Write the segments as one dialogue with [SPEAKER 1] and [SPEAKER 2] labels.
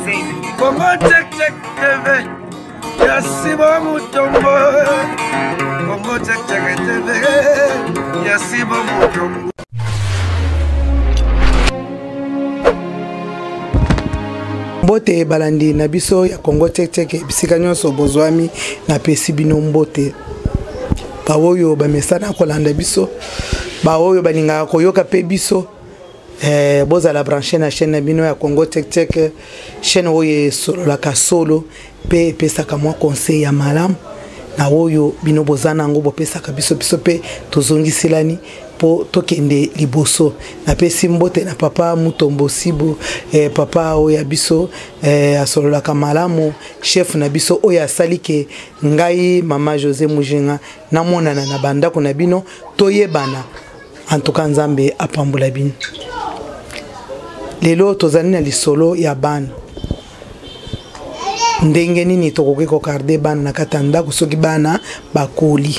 [SPEAKER 1] Congo Check Check TV ya Sibo Mutombo. Congo Check Check TV ya Sibo Mutombo.
[SPEAKER 2] Mbote balandi na biso ya Congo Check Check bisika nyonso bozwami, napesi bino mbote. Baoyo bamesana kolanda biso, baoyo balingaka koyoka mpe biso, bozala branche na chaîne na bino ya Congo Check Check, chaîne oyo esololaka solo mpe epesaka mwa conseil ya malamu na oyo bino boza nango, bopesaka biso, biso mpe tozongiselani mpo tokende liboso. Napesi mbote na papa Mutombo Sibo, papa oyo ya biso, asololaka malamu, chef na biso oyo asali ke ngai mama José Mujinga namonana na bandako na bino, toyebana. En tout cas Nzambe apambola bino. Lelo tozali na lisolo ya bana, ndenge nini tokoki kogarde bana na kati ya ndako soki bana bakoli,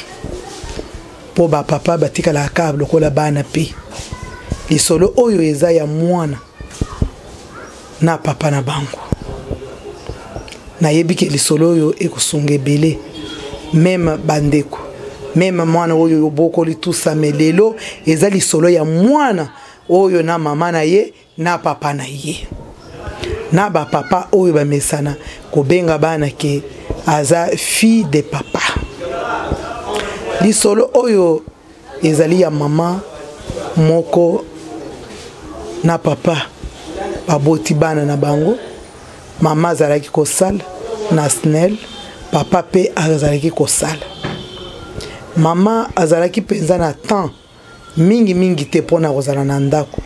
[SPEAKER 2] mpo bapapa batikalaka kaka lokola bana. Mpe lisolo oyo eza ya mwana na papa na bango. Nayebi ke lisolo oyo ekosunga ebele, même bandeko, même mwana oyo obokoli tout ça. Mais lelo eza lisolo ya mwana oyo na mama na ye na papa na ye, na bapapa oyo bamesana kobenga bana ke aza fille de papa. Lisolo oyo ezali ya mama moko na papa, baboti bana na bango. Mama azalaki kosala na SNEL, papa mpe azalaki kosala. Mama azalaki mpenza na temps mingi mingi te mpona kozala na ndako.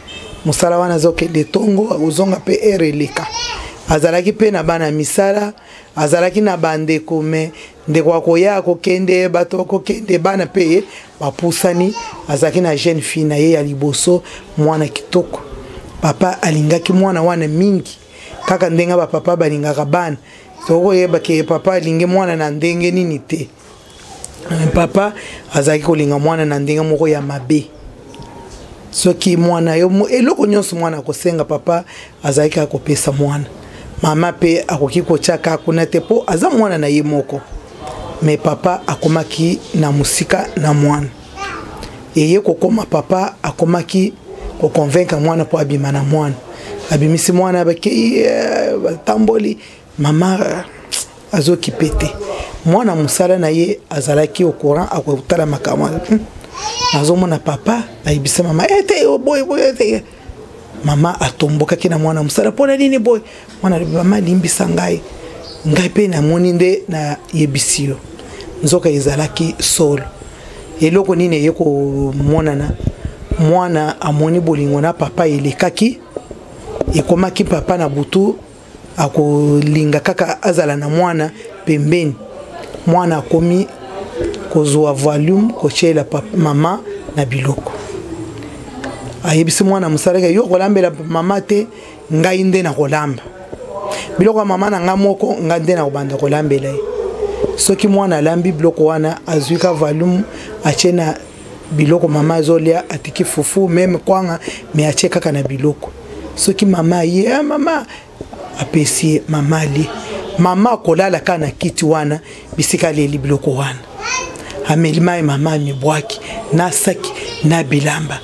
[SPEAKER 2] Mosala wana azokende ntongo, akozonga mpe heure eleka. Azalaki mpe na bana misala, azalaki na bandeko, me ndeko akoya akokende, bato bakokende, bana mpe bapusani. Azalaki na jeune fille na ye ya liboso, mwana kitoko. Papa alingaki mwana wana mingi, kaka ndenge bapapa balingaka bana. Tokoyeba ke papa alingi mwana na ndenge nini te. Papa azalaki kolinga mwana na ndenge moko ya mabe. Soki mwana yo eloko nyonso mwana akosenga, papa azalaki kaka kopesa mwana. Mama mpe akoki kotia kaka kuna te mpo aza mwana na ye moko. Me papa akomaki na mosika na mwana. Eye kokoma papa akomaki koconvaincre mwana mpo abima na mwana. Abimisi mwana, bakei, batamboli, mama azokipe te. Mwana mosala na ye azalaki au courant, akotala makambo. Nazomona papa ayebisa mama ete boye boye ete. Mama atombokaki na mwana mosala, mpona nini boye? Mwana alobi, mama limbisa ngai, ngai mpe namoni nde nayebisi yo. Nzoka ezalaki solo. Eloko nini eye komonana? Mwana amoni bolingo na papa elekaki, ekomaki papa na butu akolinga kaka azala na mwana pembeni. Mwana akomi kozwa volume kotiela mama na biloko. Ayebisi mwana mosala ke yo kolambela mama te, ngai nde nakolamba biloko ya mama na ngai moko, ngai nde nakobanda kolambela ye. Soki mwana alambi biloko wana, azwi ka volume atie na biloko mama azolia, atiki fufu meme kwanga, me atie kaka na biloko. Soki mama aye, ah, mama apesi ye, mama alie. Mama akolala kaka na kiti wana bisika aleli biloko wana, ameli mai, mama amibwaki na saki na bilamba,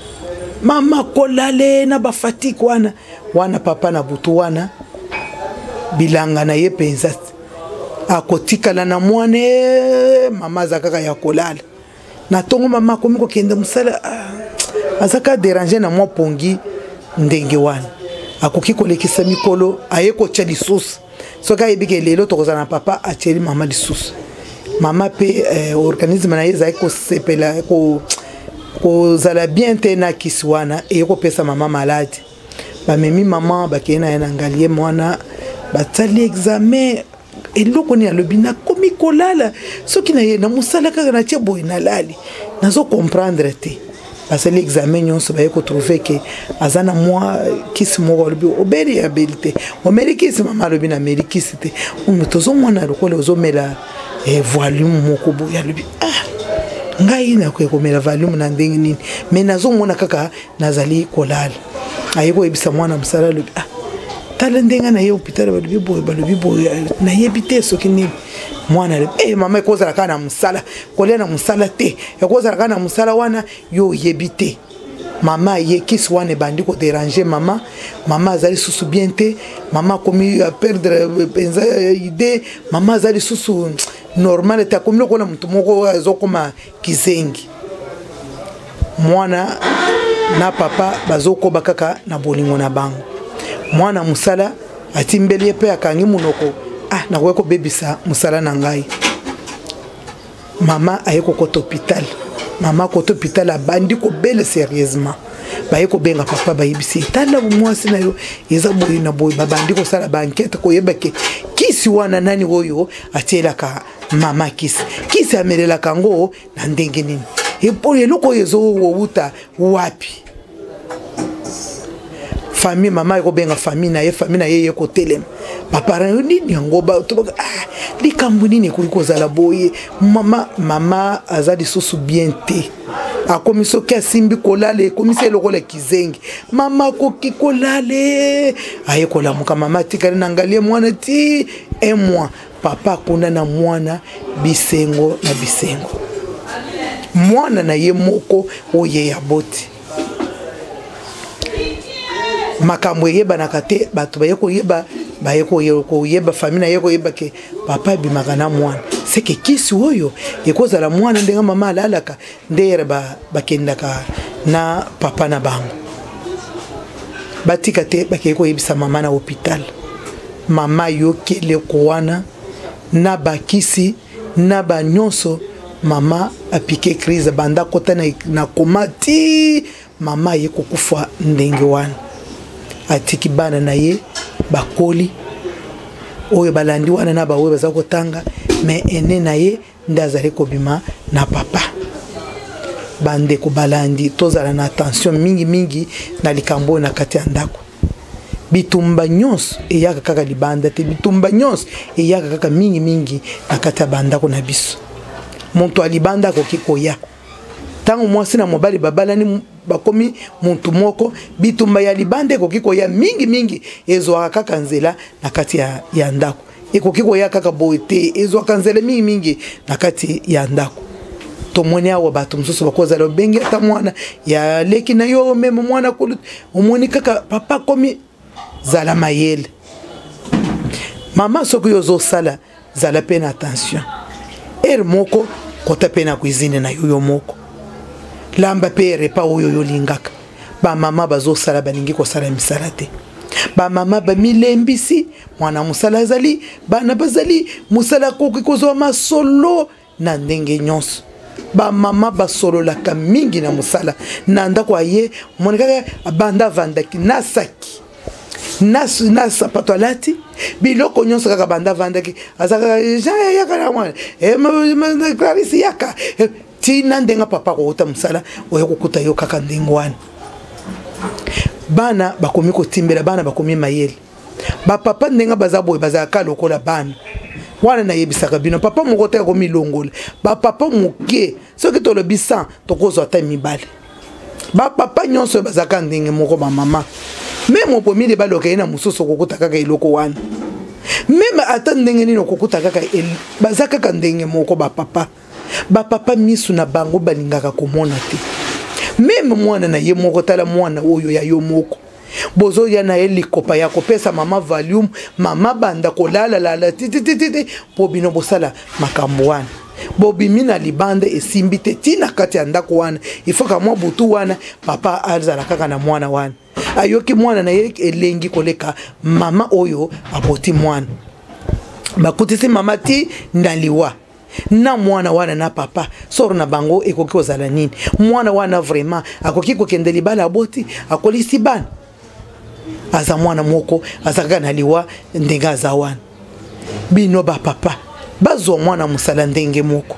[SPEAKER 2] mama akolale na bafatike wana wana. Papa na butu wana bilanga na ye mpenza akotikala na mwana, mama aza kaka ya kolala. Na ntongo mama akomi kokende mosala, aza kaka dérange na mwa pongi ndenge wana. Akoki kolekisa mikolo, aye kotia lisusu. Soki ayebi ke lelo tokozala na papa, atieli mama lisusu. Mama mpe organisme na ye ezalaki kosepela kozala bien te na kisi wana, eye kopesa mama maladi. Bamemi mama, bakei na ye na ngali ye mwana, basali examen. Eloko nini? Alobi nakomi kolala soki na ye na mosala kaka natie boye nalali, nazo comprendre te. Basali examen nyonso, baye kotrouve ke aza na mwa kisi moko. Alobi obeli? Abeli te. Omeli kisi? Mama alobi nameli kisi te. Tozomona lokola ozomela volume moko boye. Alobi ah, ngai nakoki komela volume na ndenge nini? Me nazomona kaka nazali kolala. Aye koyebisa mwana mosala, alobi ah, Tala ndenge na ye hôpital, balobi boye, balobi boye, nayebi te soki nini. Mwana alobi e mama, ekozala kaka na mosala, kolia na mosala te, ekozala kaka na mosala wana, yo oyebi te. Mama aye, kisi wana ebandi koderange mama. Mama aza lisusu bien te, mama akomi perdre mpenza idée, mama aza lisusu normal te, akomi lokola moto moko azokoma kizengi. Mwana na papa bazokoba kaka na bolingo na bango. Mwana mosala atimbeli ye mpe akangi monoko: ah, nakoki kobebisa mosala na ngai. Mama aye kokota hôpital. Mama akota hôpital, abandi kobele sérieusement. Baye kobenga papa, bayebisi: tala, mwasi na yo eza boye na boye. Babandi kosala baankete, koyeba ke kisi wana nani oyo atielaka mama kisi, kisi amelelaka yango na ndenge nini, epo eloko oyo ezowuta wapi. Famille, mama ekobenga famille na ye, famille na ye ye kotelema, baparent yo nini yango, ah, likambo nini ekoki kozala boye? Mama, mama aza lisusu bien te, akomi soki asimbi kolala ekomisi ye lokola kizengi. Mama akoki kolale, aye kolamuka, mama atikali na ngalie mwana ti un mois. Papa akunda na mwana bisengo na bisengo, mwana na ye moko oyo ye aboti. Makambo eyebanaka te, bato baye koyeba, baye koyeba, famille na ye koyeba ke papa abimaka na mwana, seke kisi oyo ekozala mwana ndenge mama alalaka ndeyere bakendaka na papa na bango. Batika te, bakei koyebisa mama na hôpital. Mama ayoki eleko wana na bakisi na banyonso, mama apike crise, banda akota na, na koma ti mama aye kokufa ndenge wana. Atiki bana na ye bakoli oyo balandi wana na baoyo baza kotanga, me ene na ye nde azali kobima na papa. Bandeko balandi, tozala na attention mingimingi na likambo oyo na kati ya ndako. Bitumba nyonso eyaka kaka libanda te, bitumba nyonso eyaka kaka mingimingi na kati ya bandako na biso. Moto ya libanda akoki koya ntango mwasi na mobali babalani, bakomi motu moko. Bitumba ya libanda ekoki koya mingimingi, ezwaka kaka nzela na kati ya, ya ndako. Ekoki koya kaka boye te, ezwaka nzela mingimingi na kati ya ndako. Tomoni awa bato mosusu bakozala obengi ata mwana ya leki na yo, meme mwana kulu, omoni kaka papa akomi. Zala mayele mama, soki yo ozosala, zala mpe na attention. Ere moko kota mpe na cuisine na yo, yo moko lamba mpe repas oyo yo olingaka. Bamama bazosala, balingi kosala misala te. Bamama bamilembisi, mwana mosala azali, bana bazali, mosala akoki kozwa masolo na ndenge nyonso. Bamama basololaka mingi na mosala na ndako. Aye omoni kaka banda avandaki na saki na, na sapato, alati biloko nyonso kaka banda avandaki, aza kaka Jean yaka na mwana eh, Clarisse yaka eh, tina ndenge papa akouta mosala, oya kokuta yo kaka ndenge wana. Bana bakomi kotimbela, bana bakomi mayele. Bapapa ndenge baza boye, bazalaka lokola bana wana. Nayebisaka bino, papa moko te akomilongola. Bapapa moke, soki tolobi 100, tokozwa ata mibale. Bapapa nyonso oyo bazalaka ndenge moko. Bamama meme obomili baloka ye na mosusu, okokuta kaka eloko wana. Meme ata ndenge nini, okokuta kaka baza kaka ndenge moko. Bapapa, bapapa misu na bango balingaka komona te, meme mwana na ye moko. Tala mwana oyo ya yo moko, bozoya na ye likopa ya kopesa mama valium, mama banda kolalalala titititi mpo bino bosala makambo wana. Bobimi na libanda, esimbi te. Ntina kati ya ndako wana, ifoka mwa butu wana papa azala kaka na mwana wana, ayoki mwana na ye elengi koleka mama oyo aboti mwana. Bakutisi mama ti na liwa na mwana wana na papa, soro na bango ekoki kozala nini? Mwana wana vraiment akoki kokende libala, aboti, akolisi bana, aza mwana moko, aza kaka na liwa ndenge aza wana. Bino bapapa, bazwa mwana mosala ndenge moko,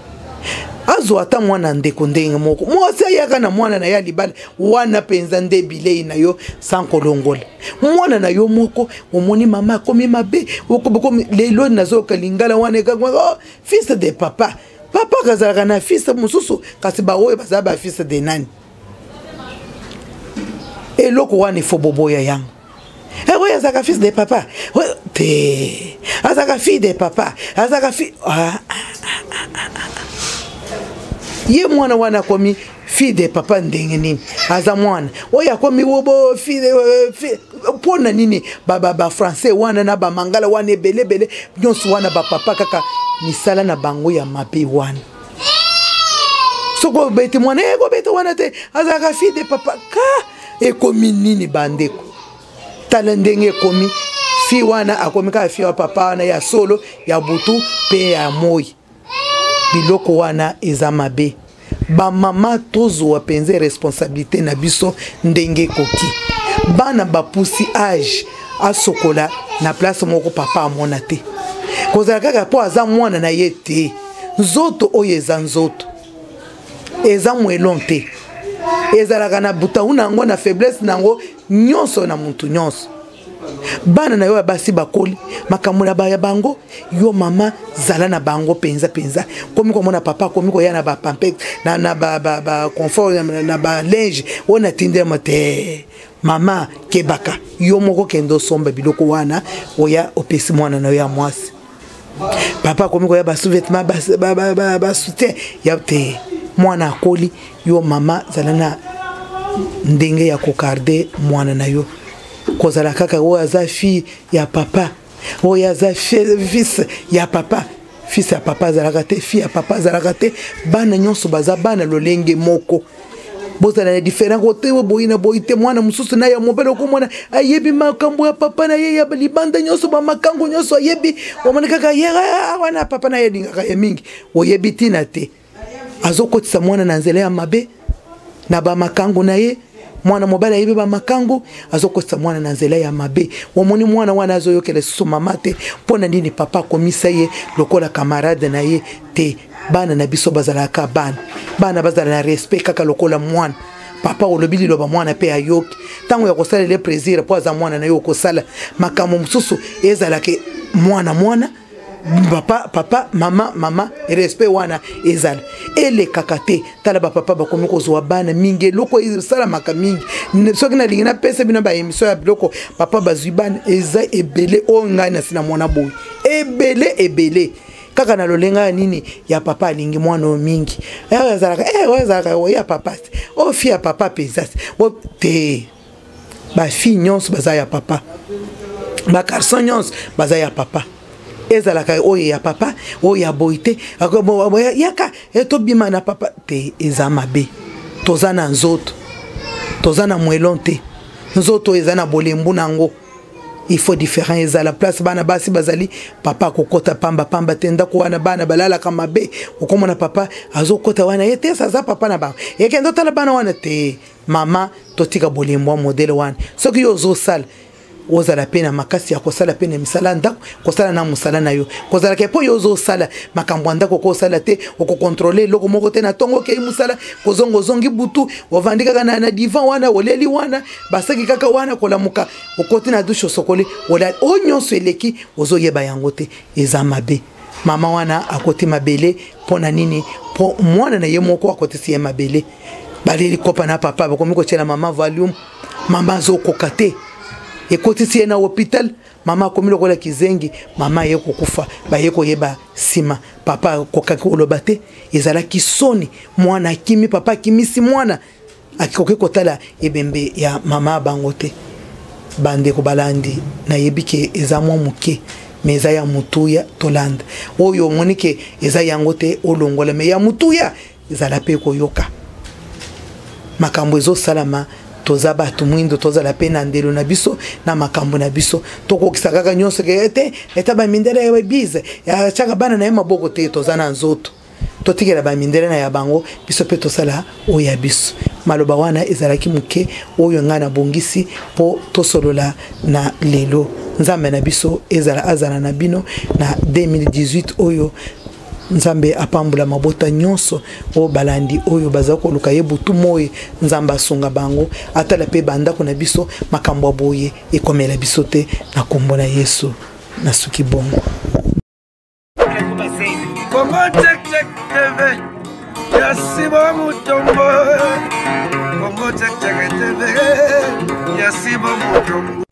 [SPEAKER 2] azwa ata mwana ndeko ndenge moko. Mwasi ayaka na mwana na ye ya libala wana mpenza nde bilei na yo sans kolongola mwana na yo moko. Omoni mama akomi mabe, okomi lelo nazoyoka lingala wana ekaka: oh, fils de papa. Papa kazalaka na fils mosusu, kasi baoyo bazala bafils de nani? Eloko wana ifo boboya yango. Eh, oyo azalaka fils de papa te, azalaka fille de papa, azalaka fille. Ah, ah, ah, ye mwana wana akomi fille de papa ndenge nini? Aza mwana oyo akomi wobo fille, fille mpo na nini? Bafrançais wana na bamangala wana ebele ebele nyonso wana, bapapa kaka misala na bango ya mabe wana. Soki obeti mwana, ekobeta wana te, azalaka fille de papa. Ka ekomi nini, bandeko? Tala ndenge ekomi. Fille wana akomi kaka fille ya papa wana, ya solo, ya butu mpe ya moi. Biloko wana eza mabe. Bamama, tozwa mpenza responsabilité na biso ndenge ekoki. Bana bapusi âge, asokola na place moko papa amona te, kozala kaka mpo aza mwana na ye te. Nzoto oyo eza nzoto, eza mwelon te, ezalaka na butau na yango, na faiblesse na yango nyonso, na mutu nyonso. Bana na yo ya basi bakoli, makambo na ya bango, yo mama zala na bango mpenza mpenza. Komi komona papa akomi koya na bapampers, na baconfort, na balinge oyo natindelama te, mama kebaka. Yo moko kende osomba biloko wana, oya opesi mwana na yo ya mwasi. Papa akomi koya basous-vêtement, basoutien ya te, mwana akoli. Yo mama, zala na ndenge ya kogarder mwana na yo. Kozala kaka oyo aza fille ya papa, oyo aza fils ya papa. Fils ya papa azalaka te, fille ya papa azalaka te. Bana nyonso baza bana lolenge moko. Bozala na différent kote boyi na boyi te. Mwana mosusu na ya mobali, okomona ayebi makambo ya papa na ye ya libanda nyonso, bamakango nyonso ayebi. Omoni kaka ye wana, papa na ye alingaka ye mingi. Oyebi ntina te, azokotisa mwana na nzela ya mabe na bamakango na ye. Mwana mobali ayebi bamakango, azokotisa mwana na nzela ya mabe. Omoni mwana wana azoyokela lisusu mama te. Mpo na nini? Papa akomisa ye lokola camarade na ye te. Bana na biso bazalaka bana, bana bazala na respect kaka lokola mwana. Papa olobi liloba, mwana mpe ayoki. Ntango ya kosalela plaisir mpo aza mwana na yo, okosala makambo mosusu ezalaka mwana mwana, papa papa, mama mama. Respect wana ezala, elekaka te. Tala, bapapa bakomi kozwa bana mingi, eloko esalamaka mingi. Soki nalingi napesa bino baémission ya biloko papa bazwi bana, eza ebele. Oyo ngai nasi na mwana boye, ebele ebele, kaka na lolenga ya nini ya papa alingi mwana oyo mingi. Oyo azalaka, oyo azalaka oyo ya papa te, oyo fille ya papa mpenza te. Bafille nyonso baza ya papa, bagarçon nyonso baza ya papa. Ezalaka oyo ya papa, oyo ya boyi te, yaka tobima na papa te, eza mabe. Toza na nzoto, toza na mwelon te. Nzoto eza na bolembu na yango, il faut différent ezala. Place bana basi bazali, papa akokɔta pamba pamba te. Ndako wana bana balalaka mabe, okomona papa azokɔta wana, ye te aza papa na bango, ekende otala bana wana te. Mama, totika bolembo ya modèle wana. Soki yo ozosala, ozala mpe na makasi ya kosala mpe na misala ya ndako, kosala na mosala na yo. Kozalaka mpo yo ozosala makambo ya ndako, okosala te, okocontrôler eloko moko te. Na ntongo okei mosala, kozonga ozongi butu, ovandi kaka na divan wana, oleli wana, basaki kaka wana. Kolamuka, okoti na douche, osokoli, olali. Oyo nyonso eleki, ozoyeba yango te, eza mabe. Mama wana akoti mabele mpo na nini? Mpo mwana na ye moko akotisi ye mabele. Baleli kopa na papa, bakomi kotiela mama Valium, mama azokoka te, ekotisi ye na hôpital. Mama akomi lokola kizengi, mama aye kokufa. Baye koyeba nsima, papa akokaki koloba te, ezalaki soni. Mwana akimi, papa akimisi mwana, akoki kotala ebembe ya mama ya bango te. Bandeko balandi, nayebi ke eza mwa moke, mais eza ya motuya. Tolanda oyo omoni ke eza yango te, olongola, mais ya motuya ezala mpe koyoka makambo ezosalama. Toza bato mwindo, tozala mpe na ndelo na biso na makambo na biso. Tokokisa kaka nyonso ke te eta bamindele ya bize atiaka bana na ye maboko te. Toza na nzoto, totikela bamindele na ya bango, biso mpe tosala oyo ya biso. Maloba wana ezalaki moke oyo ngai nabongisi mpo tosolola na lelo. Nzambe na biso ezala azala na bino na 2018 oyo. Nzambe apambola mabota nyonso oyo balandi, oyo baza koluka ye butu moi. Nzambe asunga bango, atala mpe bandako na biso, makambo ya boye ekomela biso te, na nkombo na Yesu. Nasuki bongo.
[SPEAKER 1] Congo Check Check TV ya Simon Mutombo. Congo Check Check TV ya Simon Mutombo.